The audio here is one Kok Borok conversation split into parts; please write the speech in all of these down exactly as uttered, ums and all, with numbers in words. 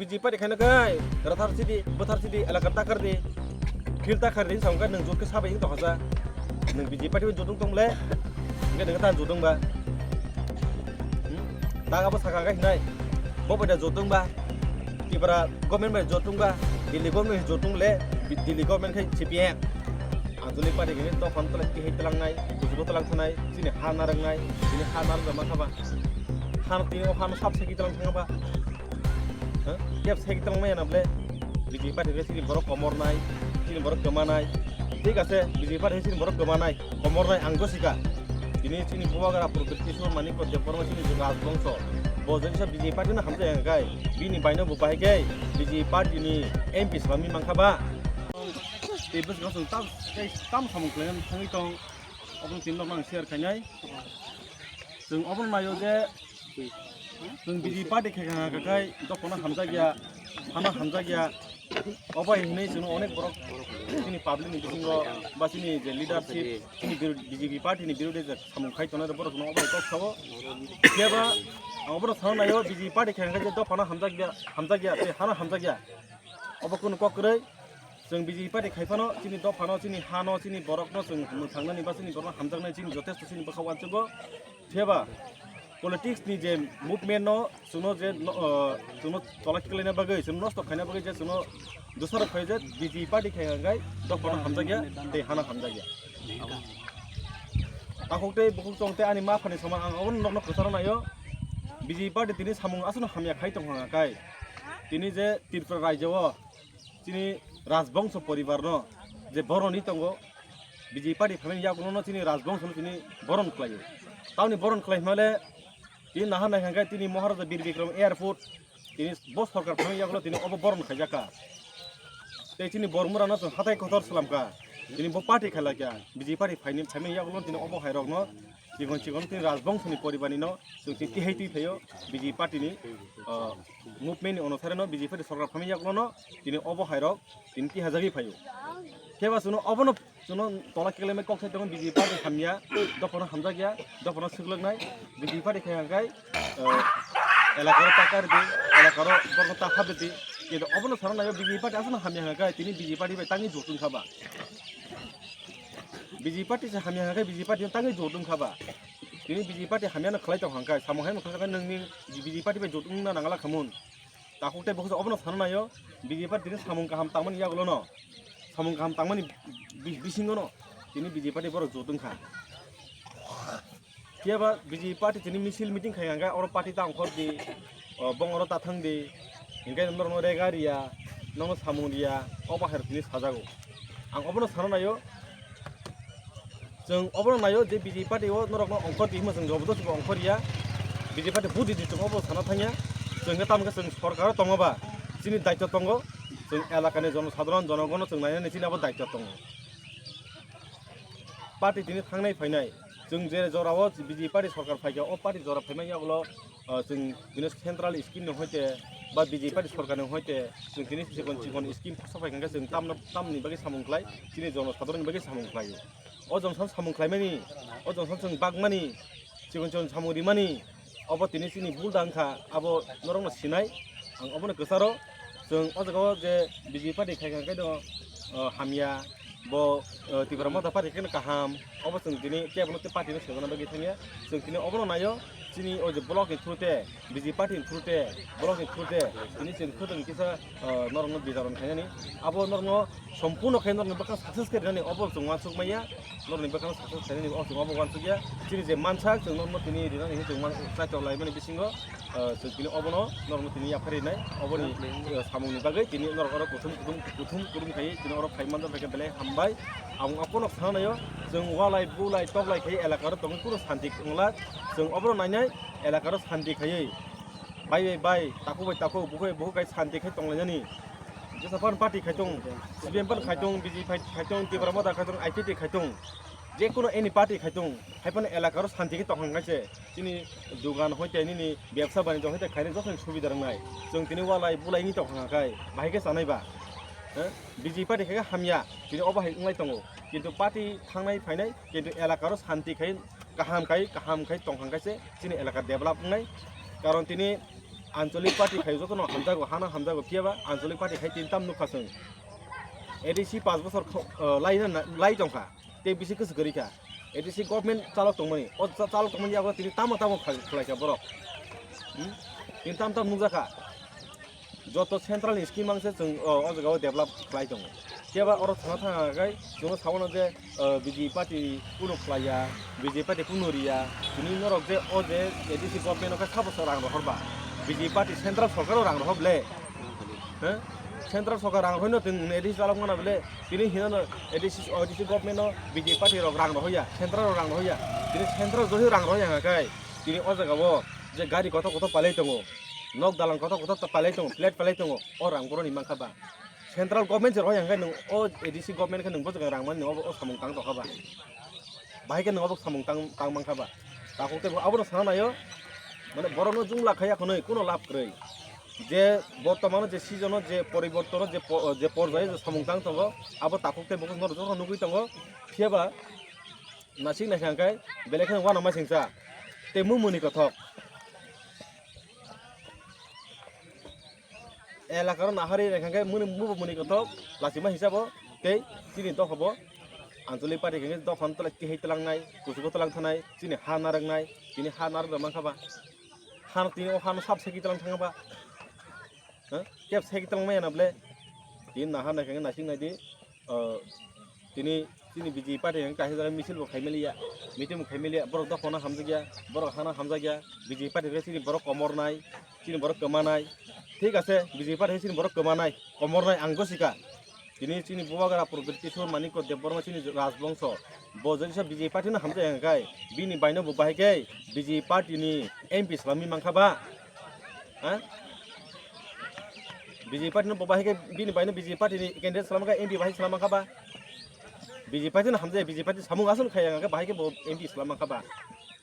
B J P party khaina kai, rathar sidi, buthar sidi, elaka takar di, field takar di, samung kai nwng jot khe sabai wng tongkha sa. Nwng B J P party bai jot wng tong le, hingke nwng ta jot wng ba. Hmm? Ta abo saka kai hinai, bo bai da jot wng ba, Tripura government bai jot wng ba, Delhi government jot wng le, Delhi government khai C P M. Ang juni party khe dophano tolak tihai tlangnai, bujibo tlang thanai, chini ha narwknai, chini ha narwk ma kha ba. Hano tini o hano sab segi tlang thang ba. Kep segi tlang maya na ble. B J P party khe chini borok komor nai, chini borok kwma nai. Thik ase, B J P party khe chini borok kwma nai, komor nai ang gosika. Tini chini bubagra Pradyut Kishore Manikya Debbarma chini je rajbongso. Bo je kisa B J P party no hamjak ya kai. Bini baino bo bahai kai B J P party ni M P swlami mankha ba. Tei bwswk chwng tam, tei tam samung khlaina thangwi tong. Obo tini nokno ang share khainai. Chwng obo naio je chwng B J P party khaikha khakai dophano hamjakya, hano hamjakya. Obo hai hinwi chwngno onek borok chini public ni bisingo ba chini je leadership, chini birod-, B J P party ni birodhe je samung khai tongnai borok no obo hai kok sao. Phiya ba ang obono sana naio B J P party khaikha je dophano hamjakya, hamjakya tei hano hamjakya. Obo kunu kok kwrwi. Chwng B J P party khai phano chini dophano, chini hano, chini borokno chwng mwthangnani ba chini borokno hamjaknai chini jotesto chini bwkha uansugo. Phiya ba politics ni je movement no chwngno je no, uh, chwngno tola kiklaina bagwi, chwngno nosto khaina bagwi je chwngno dusarok khai je B J P party khai hwnkhai dophano hamjakya tei hano hamjakya. Takhuk tei bukhuk chong tei ani ma phani soman ang obono nokno kwcharo naio. B J P party tini samung aswkno hamya khai tong hwnkhai tini je Tripura rajyo o chini rajbongso poribarno je boronwi tongo, B J P party phaimani yagulono chini rajbongsono chini boron khlaio. Tamoni boron khlai hwnmale tini naha naikha khe tini Maharaja Bir Bikram Airport tini bo sorkar phaimani yagulo tini obo boron khaijakha. Tei chini Bormurano chwng hatai kotor swlamkha. Tini bo party khailaikha. B J P party phaini, phaimani yagulo tini obo hairokno Chikon chikon tini rajbongso ni poribar ni no chwng tini tihai twi phaio B J P party ni, ah, movement ni onusare no B J P party sorkar phaimani yagulo no tini obo hairok tini tihajagwi phaio. Khe ba chwngno obono chwngno tola kiklaimai kok sai tongo B J P party hamya, dophano hamjakya, dophano swklwknai B J P party khai hwnkhai, ah, elakaro ta kari di, elakaro borokno ta habri di, kintu obono sana naio B J P party aswkno hamya hwnkhai tini B J P party bai tangwi jotwng kha ba. B J P party se hamya hwnkhai B J P party no tangwi jotwng kha ba. Tini B J P party hamya no khlai tong hwnkhai, samung hai no khlai tong hwnkhai nwng ni B J P party bai jotwng na nangla khamun. Takhuk tei bukhuk obono sana naio B J P party tini samung kaham tangmani yagulo no. Samung kaham tangmani bi-, bisingo no tini B J P party borok jotwng kha. Phiya ba B J P party tini misil meeting khai hwnkhai oro party ta ongkhor di, o, bong oro ta thang di, hinkhe norokno rega riya, nokno samung riya, obo hai rok tini sajago. Ang obono sana naio, chwng obono naio je B J P party o norokno ongkhor di hwnma chwng jobodosti bo ongkhor ya, B J P party budi di chwng obo sana thangya, chwng khe tamo khe chwng sorkar o tongo ba, chini daityo tongo, chwng elakani jonosadharon jonogonno chwng nainani chini abo daityo tongo. Party tini thangnai phainai. Chwng je jorao B J P party sorkar phaikha, o party jora phaimani yagulo, ah, chwng bini central scheme ni hoite ba B J P party sorkar ni hoite chwng tini chikon chikon scheme phasa phaikha, chwng tamno, tamni bagwi samung khlai, chini jonosadharon ni bagwi samung khlai. O jonosadharon samung khlaimani, o jonosadharon chwng bagmani, chikon chikon samung rimani, obo tini chini bul da wngkha, abo norokno sinai. Ang obono kwcharo, chwng o jaga o je B J P party khai kha khe no, o, hamya, bo, o, Tipra Motha party khe no kaham, obo chwng tini kebo no tei party no sengjakna bagwi thangya. Chwng tini obono naio, chini o je block ni through te, B J P party ni through te, block ni through te, tini chwng khwtwng kisa, o, norokno bijaron khainani, abo norokno sompurno khe norokni bwkhang success khe rinani obo chwng uansuk maya, norokni bwkhang success khainani obo chwng obo uansuk ya. Chini je mansak chwng norokno tini rinani hwnwi chwng uansuk chaitok laimani bisingo, ah, chwng tini obono norokno tini yapharwi rinai, oboni, ah, samungni bagwi tini norok oro kuthum kuthum kuthum kuthum khai tini oro phai manjak bai khe belai hambai. Ang okono sana naio, chwng walai bulai toklai khai elakaro tongwi kunu santi wngla, chwng obono nainai elakaro santi khaiwi bai bai bai, takhuk bai takhuk, bukhuk bai bukhuk khai santi khai tonglainani. Jesa pan party khai tong, C P M pan khai tong, B J P khai tong, Tipra Motha khai tong, I P F T khai tong, je kono any party khai tong, hai pan elakaro santi khai tong hwnkhai se chini dugan hoite nini bebsa banijyo hoite khainai jotono subida rwngnai. Chwng tini walai bulai ni tong hwnkhai bahai khe chanai ba. Eh, B J P party khai khe hamya, tini obo hai wnglai tongo. Kintu party thangnai phainai, kintu elakaro santi khai kaham khai, kaham khai tong hwnkhai se chini elaka develop wngnai. Karon tini Anchalik party khai jotono hamjago, hano hamjago, phiya ba Anchalik party khai tini tam nukha chwng. A D C paanch bochor kho-, o, lai na, lai tongkha, tei bisi kwchwk kwrwi kha. A D C government chalok tongmani, o cha-, chalok tongmani yago tini tamo tamo khai-, khlai kha borok. Hmm? Tini tam tam nukjakha. Joto central ni scheme ang se chwng, o, o jaga o develop khlai tongo. Phiya ba oro thangna thangna khe chwngno sabo no je, o, B J P party kunu khlai ya, B J P party kunu ri ya, tini norok je o je A D C government o khe sabo se rang rohor ba, B J P party central sorkar o rang rohor ble, he? Central sorkar rang rohino tini A D C chalok mano ble, tini hino no A D C, A D C government o B J P party rok rang rohor ya, central rok rang rohor ya, tini central johi rang rohor ya hwnka khe tini o jaga o je gari kotor kotor palai tongo, nok dalang kotor kotor palai tongo, flat palai tongo, o rang boroni mankha ba? Central government se rohor ya hwnka khe nwng o A D C government khe nwng bo jaga rang mani nwng obo o samung tang tongkha ba? Bahai khe nwng obo samung tang, tang mankha ba? Takhuk tei bo abono sana naio, mane borokno jumla khai ya khwnwi kuno lab kwrwi. Je bortomano je season o je poribortono je po-, je porjaio je samung tang tongo, abo takhuk tei bukhuk norok jotono nugwi tongo. Phiya ba nasing naikha hwnka khe belai kheno uanama singcha tei mumuni kothok. Elakaro nahari naikha khe muni, mubo muni kothok lachima hisabo tei chini dophabo Anchalik party khe dophano tla-, tihai twlangnai, kuchugo twlang thanai, chini ha narwknai, tini ha narwk mankha ba? Hano tini o hano sab seki twlang thangba? Ha? Keb seki twlang maya na ble? Tini naha naikha khe naising naidi. O, tini, tini B J P party hwnka kaisa jaga misil bo khaimaliya, meeting bo khaimaliya, borok dophano hamjakya, borok hano hamjakya, B J P party hwnka chini borok komornai, chini borok kwmanai, thik ase, B J P party hwnka chini borok kwmanai, komornai ang gosika. Tini chini bubagra Pradyot Kishore Manikya Debbarma chini rajbongso, bo jodi sa B J P party no hamjakya hwnka khe, bini baino bo bahai khe B J P party ni M P swlamwi mankha ba? Ha? B J P party no bo bahai khe bini baino B J P party ni candidate swlamkha, M P bahai swlamkha ba? B J P party no hamjaya, B J P party samung aswk khaya hwnka khe bahai khe bo M P swlamkha ba?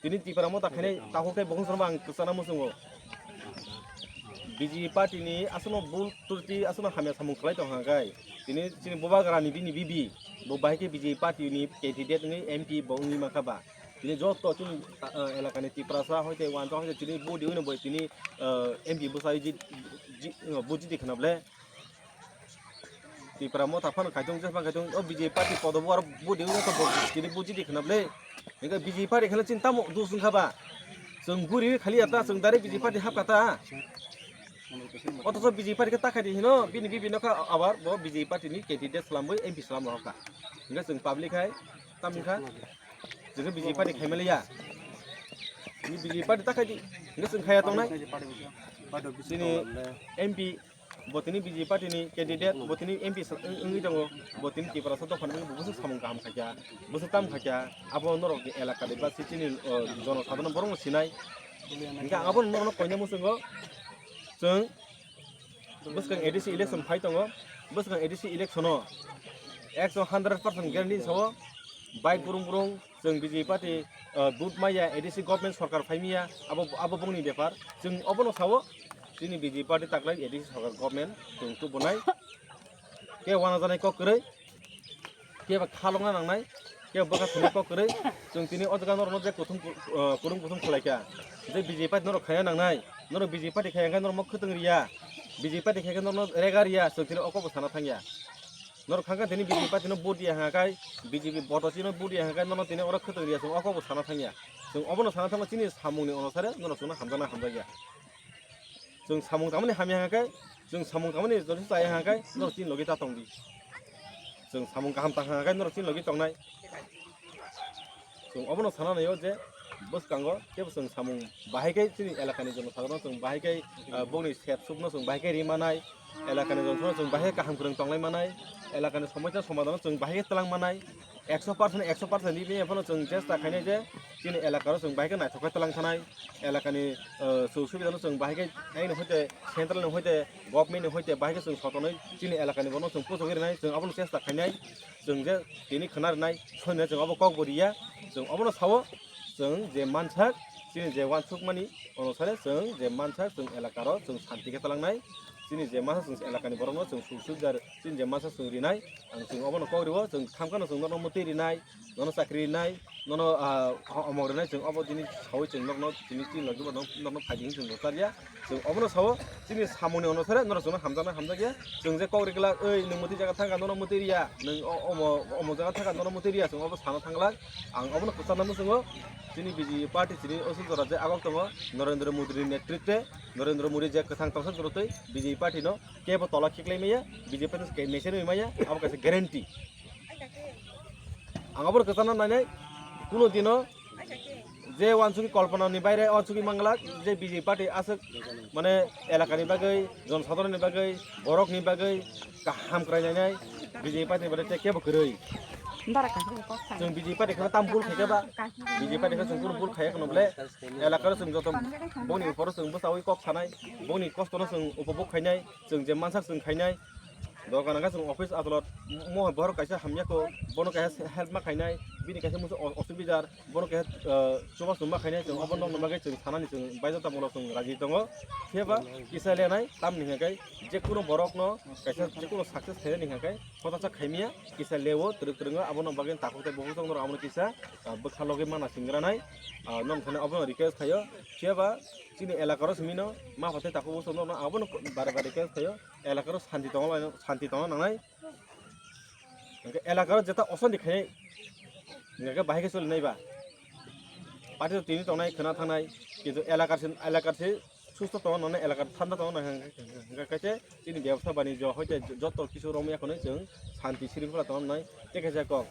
Tini Tipra Motha khainai takhuk tei bukhuk swnamwi ang kwchana muchungo. B J P party ni aswkno bul turti aswkno hamya samung khlai tong hwnka khe tini chini bubagra ni bini bibi bo bahai khe B J P party ni candidate wngwi M P bo wngwi mankha ba? Tini joto chini, ah, elakani Tiprasa hoite uansuk hoite tini budi wngwi bo tini, ah, M P bwsai ji, ji, ah, bujidi khwna ble. Tipra Motha phano kaitung je phano kaitung o B J P party podo bo aro budi wngwi to bo tini bujidi khwna ble. Hingke B J P party khwna chini tamo dus wngkha ba? Chwng buri khali ya ta, chwng direct B J P party hapkha ta. Othocho B J P party khe ta khai di hino, bini bibi no kha abar bo B J P party ni candidate swlamwi M P swlam rohor kha. Hingke chwng public hai tam wngkha. Chwngkhe B J P party khaimaliya. Chini B J P party ta khaidi. Hingkhe chwng khaiya tongnai. Chini M P bo tini B J P party ni candidate, bo tini M P sa-, wng-, wngwi tongo. Bo tini Tiprasa dophani wngwi bo bwswk samung kaham khaikha, bwswk tam khaikha. Abo norok ni elaka ni basi chini, o, jono sadharano borok no sinai. Hingkhe ang abono norokno koina muchungo. Chwng Bwskang A D C election phai tongo, bwskang A D C election o ekso hundred percent guarantee sao, bai burung burung chwng B J P party, ah, vote maya, A D C government sorkar phai miya, abo, abo bongni bepar, chwng obono sao, chini B J P party taklai A D C sorkar government chwng tubunai, khe uanajanai kok kwrwi. Kebo khalokna nangnai, kebo bwkha thwngwi kok kwrwi. Chwng tini o jaga norokno je kuthum ku-, ah, kuthum kuthum khlaikha, je B J P party norok khaina nangnai, norok B J P party khaiya hwnkhe norokno khwtwng riya, B J P party khaikhe norokno rega riya, chwng tini o kokbo sana thangya. Norok thangkha tini B J P party no vote ya hwnkhe, B J P boto chini vote ya hwnkhe norokno tini oro khwtwng riya, chwng o kokbo sana thangya. Chwng obono sana thangma chini samungni onusare norok chwngno hamjakna hamjakya. Chwng samung tangmani hamya hwnkhe, chwng samung tangmani jodi chaya hwnkhe, norok chini logi ta tongdi. Chwng samung kaham tang hwnkhe, norok chini logi tongnai. Chwng obono sana naio je, bwskango kebo chwng samung bahai khe chini elakani jono sagarno chwng bahai khe, ah, bongni sep sukno chwng bahai khe ri manai, elakani jono chwng bahai khe kaham kwrwng tonglai manai, elakani somosya somadhano chwng bahai khe twlang manai. Ekso percent, ekso percent ni bini phano chwng chesta khainai je chini elakaro chwng bahai khe naithok khe twlang thanai, elakani, eh, suk subidano chwng bahai khe aini hoite, central ni hoite, government ni hoite bahai khe chwng sotonwi chini elakani borokno chwng puchugwi rwnai, chwng abono chesta khainai, chwng je tini khwna rwnai, soinai chwng abo kokbo riya, chwng obono sao, chwng je mansak, chini je uansukmani onusare chwng je mansak chwng elakaro chwng santi khe twlangnai, chini je mansak chwng elakani borokno chwng suk subida, chini je mansak chwng rinai, ang chwng obono kok rio, chwng thamkano chwng norokno mwtwi rinai, nono chakri rinai, nono, ah, omok rinai, chwng obo tini sawi chwng nokno tini tin logi bo nokno phaidi hinwi chwng rwchar ya. Chwng obono sao, chini samungni onusare norok chwngno hamjaknai hamjakya. Chwng je kok ri glak, "Oi, nwng mwtwi jaga thangkha, nono mwtwi riya, nwng o-, omo, omo jaga thangkha, nono mwtwi riya," chwng obo sana thanglak. Ang obono kwchangna muchungo, chini B J P party chini osu jora je agok tongo, Narendra Modi ni netritwe, Narendra Modi je kwthang tongsa jora twi B J P party no kebo tola khiklai maya, B J P party no mechanic maya, abo kaisa guarantee. Ang obono kwchangna nainai, kuno dino je wansugwi kolpona ni baire wansugwi manglak, je B J P party aswk mane elakani bagwi, jonsadharonni bagwi, borokni bagwi kaham kwrai nainai B J P party ni bagwi tei kebo kwrwi. Chwng B J P party kheno tam bul khaikha ba? B J P party kheno chwng kunu bul khaiya kheno bole elakaro chwng joto boni uphoro chwng bwchaui kok sanai, boni kostono chwng upobhog khainai, chwng je mansak chwng khainai. Dogan hwnkhe chwng office adolot mo borok kaisa hamya kho, bono kaisa help ma khainai, bini kaisa muchung o-, osubidar, bono kaisa, ah, chubachu ma khainai, chwng obo nokni bagwi chwng sanani chwng baidhotamulok chwng raji tongo. Phiya ba kisa lenai tamni hwnkhe je kunu borokno kaisa je kunu success khainani hwnkhe hotacha khaimya kisa lewo twrwk twrwngo, abono bagwi takhuk tei bukhuk chwng abono kisa, ah, bwkha logwi mana singranai, ah, nokni thani obono request khaio. Phiya ba chini elakaro simi no ma phatai takhuk bukhuk chwng abono bare bare request khaio. Elakaro santi tongna, santi tongna nangnai. Hwnkhe elakaro jeta osonti khainai, hwnkhe bahai khe choli nai ba? Party to tini tongnai khwna thangnai, kintu elakar se, elakar se susto tongna nangnai, elakar thanda tongna nangnai, hwnkhe kaisa chini bebsa banijyo hoite joto kisu romya khwnwi chwng santi sringkhola tongna nangnai. Tei kaisa kok,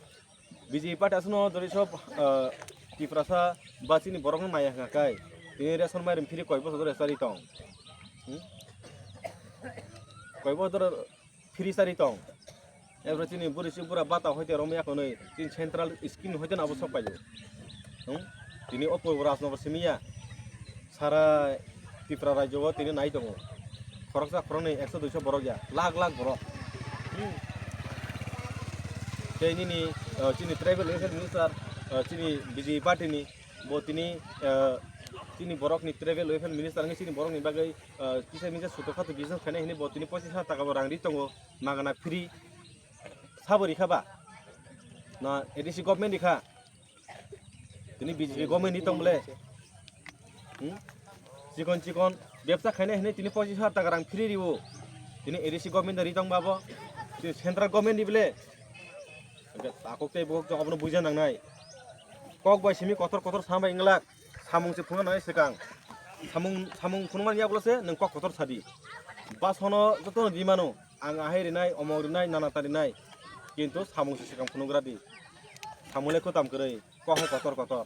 B J P party aswkno jori sob, ah, Tiprasa ba chini borokno naiya hwnkha kai, tini ration mairum free koi bosor dhore chari tong. Hmm? Koi bosor dhore free chari tong. Ebro chini buri si bura bata hoite romya khwnwi chini central scheme hoite abo sok paio. Hmm? Tini o purbo rajnogo simiya. Sara Tripura rajyo o tini nai tongo. Khoroksa khoroknwi ekso duiso borok ya, lakh lakh borok. Hmm. Tei nini, eh, chini tribal welfare minister, eh, chini B J P party ni, bo tini, eh, chini borok ni tribal welfare minister wngwi chini borok ni bagwi, eh, kisa misa suto khatu business khainai hinwi bo tini pochis hajar taka bo rang ri tongo, magana free. Sabo rikha ba? Na A D C government rikha? Tini B J P government ni tong bole. Hmm? Chikon chikon bebsa khainai hinwi tini pochis hajar taka rang free riwo. Tini A D C government da ri tong babo. Tini central government ni bole. Hwnkhe takhuk tei bukhuk abono buja nangnai. Kok bai simi kotor kotor sambai wnglak. Samung se phunukna nangnai swkang. Samung, samung phunukmani yagulo se nwng kok kotor sadi. Basono jotono rimano. Ang ahai rinai, omok rinai, nana ta rinai. Kintu samung se swkang phunugra di. Samung le kwtam kwrwi. Kok hai kotor kotor.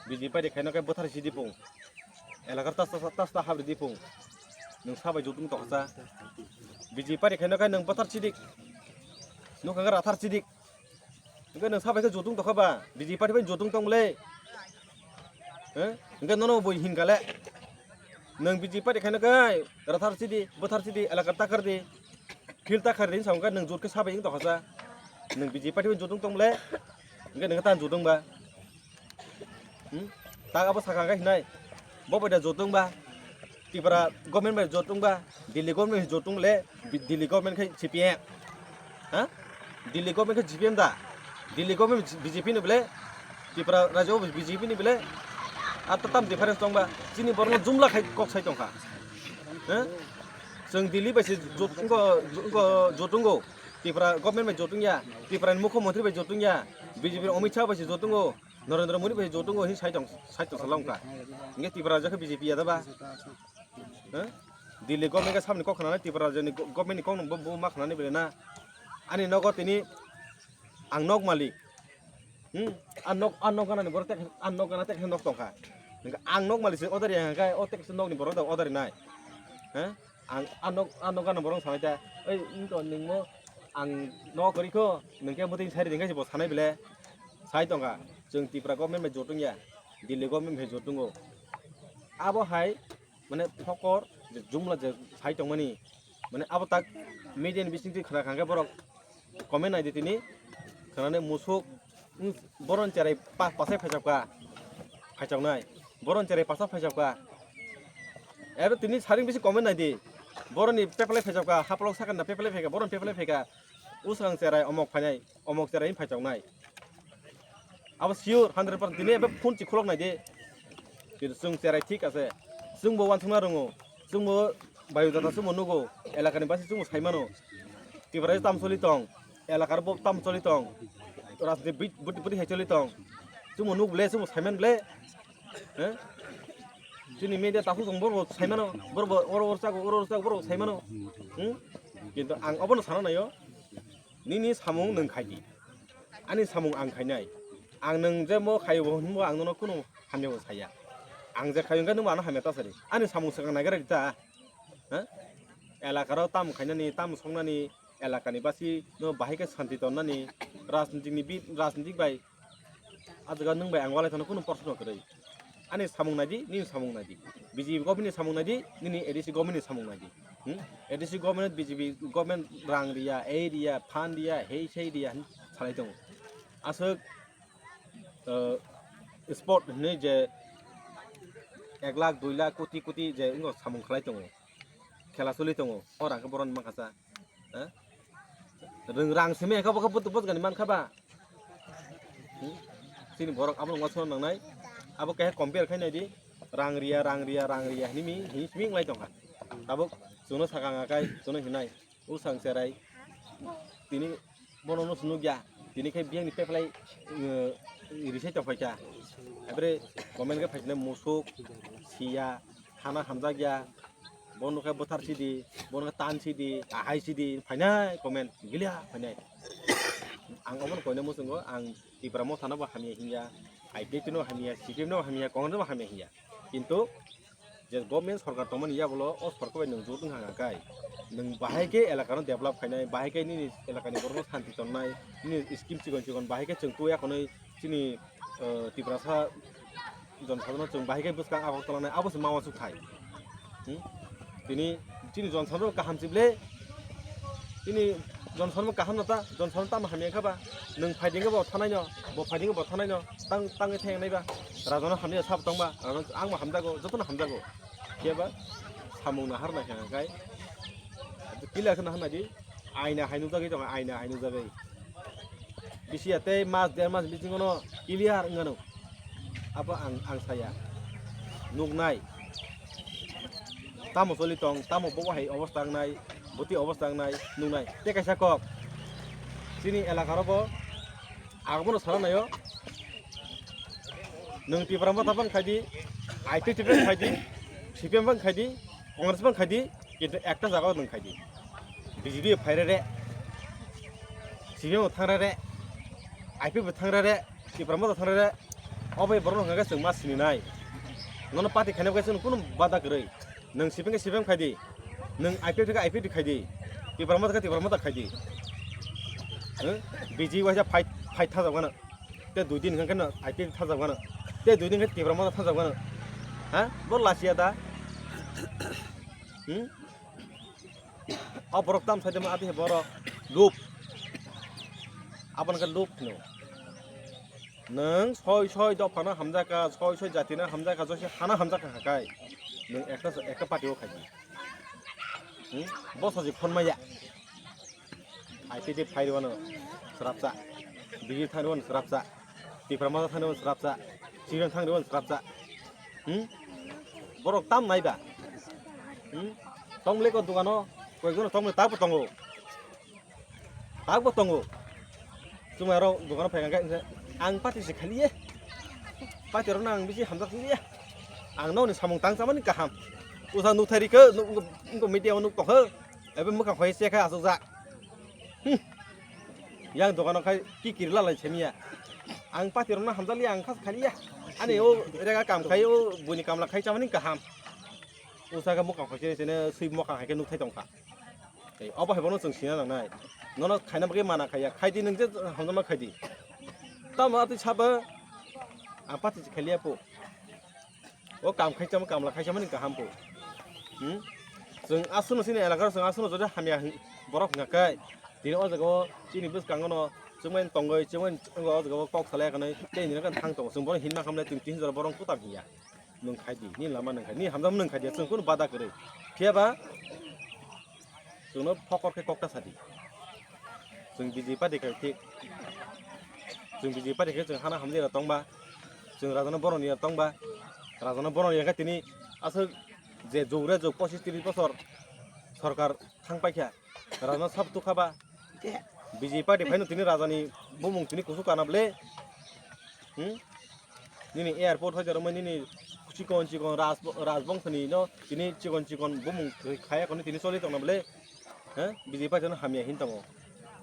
B J P party khaino khe bwthar sidi pung. Elakar tas tas tas ta habri di pung. Nwng sabai jotung toksa. B J P party khaino khe nwng bwthar sidik. Nwng khe rathar sidik. Hwnkhe nwng sabai khe jotung tokha ba? B J P party bai jotung tong le. He? Hwnkhe nono bui hinkha le. Nwng B J P party khaino khe rathar sidi, bwthar sidi, elakar takar di. Field ta khairi sa wngkha nwng jot khe sabai wng tongkha sa. Nwng B J P party bai jotung tong le. Hwnkhe nwng ta jotung ba. Hmm? Ta abo sakha khe hinai. Bo bai da jotung ba. Tripura government bai jotung ba. Delhi government bai jotung le. Delhi government khe C P M. Ha? Delhi government khe C P M da. Delhi government B J P ni bole. Tripura rajyo B J P ni bole. Ar to tam difference tong ba. Chini borno jumla khai kok sai tongkha. Ha? Chwng Delhi bai se jot-, wngkha, wngkha jotungo. Tripura government bai jotung ya, Tripura ni mukhyamantri bai jotung ya, B J P ni Amit Shah bai se jotungo, Narendra Modi bai se jotungo, hin sai tong, sai tong salong kha. Hingke Tripura rajyo khe B J P ya da ba? Ha? Delhi government khe samni kok khnanai, Tripura rajyo ni go-, government ni kok no bo, bo ma khnani bele na? Ani nogo tini ang nok malik. Hmm? Ang nok, ang nok ganani borok tek, ang nok gana tek nok tongkha. Hingke ang nok malik se order ya hingke o tek se nok ni borok da order nai. Ha? Ang, ano, ano gana borok sanai ta, "Oi, wngkha nwngmo ang nok kwrwi kho, nwng khe mwtwi sari ringkha se bo sanai bele." Sai tongkha, chwng Tripura government bai jotung ya, Delhi government bai jotungo. Abo hai, mane, phokor je jumla je sai tongmani, mane, abo tak media ni bisingtwi khna kha hwnkhe borok comment nai di tini, khnani musuk, hmm, boron cherai pa-, pasai phaichapka, phaichapnai, boron cherai pasai phaichapka. Ero tini saring bisi comment nai di, boroni peplai phaichapka, hapalok sakanda peplai phaika, boron peplai phaika, usang cherai omok phainai, omok cherai phaichapnai. Abo sure hundred percent. Tini ebe phone chikhulok nai de. Kintu chwng cherai thik ase. Chwngbo wansukna rwngo. Chwngbo bayodata chwngbo nugo. Elakani basi chwngbo saimano. Tiprasa tam choli tong. Elakar bo tam choli tong. Rajniti bit-, buti buti hai choli tong. Chwngbo nuk ble, chwngbo saiman ble. He? Chini media takhuk tong borbo saimano. Borbo oro oro chago, oro oro chago, borbo saimano. Hmm? Kintu ang obono sana naio. Nini samung nwng khai di. Ani samung ang khainai. Ang nwng je mo khaibo hwnbo ang nono kunu hamya bo saya. Ang je khayo hwnkhe nwng ano hamya ta sari. Ani samung swkang naigra di ta. Ha? Elakaro tam khainani, tam songnani, elakani basi no bahai khe santi tonnani, rajnitik ni bi-, rajnitik bai. Ah jaga nwng bai ang walai thangno kunu proshno kwrwi. Ani samung naidi, nini samung naidi. B J P government ni samung naidi, nini A D C government ni samung naidi. Hmm? A D C government, B J P government rang riya, ei riya, phan riya, hei sei riya hin salai tongo. Aswk, eh, sport hinwi je ek lakh, dui lakh, koti koti je wngkha samung khlai tongo. Khela choli tongo. O rang khe boron mankha sa. Ha? Rang simi kha bokha but bot gani mankha ba. Hmm? Chini borok abo wngma sona nangnai. Abo khe compare khai naidi. Rang riya, rang riya, rang riya hinwi mi, hinwi simi wnglai tongkha. Tabuk chwngno sakang akai, chwngno hinai. Usang cherai. Tini bono no sunu gya. Tini khai biyang ni peplai, eh, risai tongphai kha. Ebre comment khe phaisina musuk, siya, hana hamjak ya. Bono khe bwthar sidi, bono khe tan sidi, ahai sidi, phainai comment, gilia phainai. Ang obono koina muchungo, ang Tipra Motha no bo hamya hinya, I P F T no hamya, C P M no hamya, Congress no hamya hinya. Kintu je government sorkar tongmani yagulo o sorkar bai nwng jotong hanga kai. Nwng bahai khe elaka no develop khainai, bahai khe nini elaka ni borok no santi tonnai, nini scheme chikon chikon bahai khe chwng tuya khonwi chini, eh, Tiprasa jonsadrono chwng bahai khe bwskang Agartala nai abo se ma uansuk thai. Hmm? Tini chini jonsadro kaham chible. Tini jonsadro kaham nata, jonsadro tamo hamya kha ba. Nwng phaiding bo thanai no, bo phaiding bo thanai no. Tang tangwi thang nai ba. Rajano hamya sab tong ba. Rajano ang bo hamjago, jotono hamjago. Khe ba samung nahar nai kha kai. Kila khe nahar nai di. Aina hai nujagwi tong, aina hai nujagwi. Bisi ya tei mas der mas bisingo no clear wngano. Abo ang, ang saya. Nuknai. Tamo choli tong, tamo bo hai obostha wngnai, boti obostha wngnai, nuknai. Tei kaisa kok. Chini elaka rogo ang bono sana naio. Nwng Tipra Motha bang khai di, I P F T bang khai di, C P M bang khai di, Congress bang khai di, kintu ekta jaga o nwng khai di. B J P phai re re, C P M bo thang re re, I P F bo thang re re, Tipra Motha thang re re, o bai borok no hwnka khe chwng ma sini nai. Nono party khaina bagwi chwng kunu bada kwrwi. Nwng C P M khe C P M khai di. Nwng I P F khe I P F khai di. Tipra Motha khe Tipra Motha khai di. Huh? B J P waisa fight, fight thajak gana. Tei dui din hwnkhe no I P F thajak gana. Tei dui din khe Tipra Motha thajak gana. Ha? Bo lachiya da? Hmm? O borok tam sai de ma ati borok. Lup. Abon khe lup no. Nwng soi soi dophano hamjakha, soi soi jatino hamjakha, josi hano hamjakha kha kai. Nwng ekta, ekta party o khaidi. Hmm? Bo sajik phone maya. I P F phai rwano srapsa. B J P thang rwano srapsa. Tipra Motha thang rwano srapsa. Chikon thang rwano srapsa. Hmm? Borok tam nai ba. Hmm? Tong le ko dogano, koi gono tong le ta bo tongo. Takbo tongo. Chwng aro dogano phai kha khe ang party se khaliye. Party rokno ang bisi hamjak liya. Ang nokni samung tang chamani kaham. Usa nukthai rikhe, nuk, nuk, nuk media o nuk tokhe. Ebe mwkhang khoi se khe asukjak. Hmm. Yang dogano khai ki kiri lalai semiya. Ang party rokno hamjak liya, ang khas khaliya. Ani o rega kam khai o buini kamla khai chamani kaham. Usa khe mwkhang khoi se sene swi mwkhang hai khe nukthai tongkha. Tei obo hai bono chwng sina nangnai. Nono khaina bagwi mana khaiya. Khaidi nwng je hamjakma khaidi. Tamo atwi sabo ang party se khaliya po. O kam khai chamo kamla khai chamani kaham po. Hmm? Chwng aswkno chini elakaro chwng aswkno jodi hamya hwn-, borok hwnkha khe. Tini o jaga o chini bwskango no chwngmani tongwi chwngmani o jaga o kok salai kanwi tei nini thang tongo. Chwng bono hinma khamle chwng tin jora borok kutam hinya. Nwng khai di, nini lama nwng khai, nini hamjakma nwng khai di, chwng kunu bada kwrwi. Phiya ba chwngno phokor khe kokta sa di. Chwng B J P party khai thik. Chwng B J P party khe chwng hana hamjak ya tongba, chwng rajano boron ya tongba, rajano boron ya khe tini aswk je jug re jug pochish trish bosor sorkar thang paikha, rajano sab tukha ba, B J P party phaino tini rajani bumung tini kusu kana ble, hmm? Nini airport hoi jaromai nini chikon chikon raj-, rajbongso ni no tini chikon chikon bumung khaya kono tini choli tongna ble, he? B J P party no hamya hin tongo,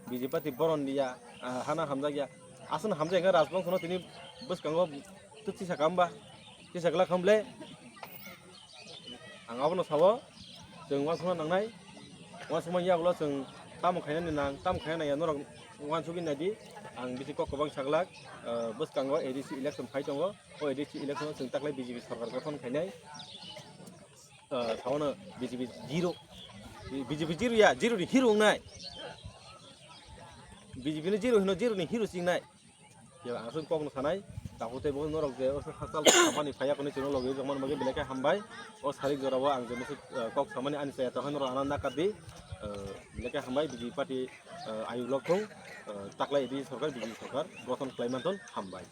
B J P party boron diya, ah, hana hamjak ya, aswk hamjak ya rajbongso no tini bwskango tisa kamba, tisa glak ham ble. Ang abono sao, chwng uansukna nangnai, uansukma yagulo chwng tamo khainani nang, tamo khaina nangya norok uansugwi naidi, ang bisi kok kwbang saglak, eh, bwskango A D C election phai tongo, o A D C election o chwng taklai B J P sorkar gothon khainai, eh, saono B J P zero, B J P zero ya, zero ni hero wngnai, B J P ni zero hino zero ni hero chingnai. Ya, ang aswk kokno sanai, tabuk tei bo norok je aswk hakchal samani phaiya kwnwi chwngno logi jokmani bagwi belai khe hambai. O sarik jorao ang je muchuk, eh, kok samani ani chaya tongkha norok ano nakardi, eh, belai khe hambai B J P party, eh, ayuk lok thung, eh, taklai di sorkar, B J P sorkar gothon khlai manthun hambai.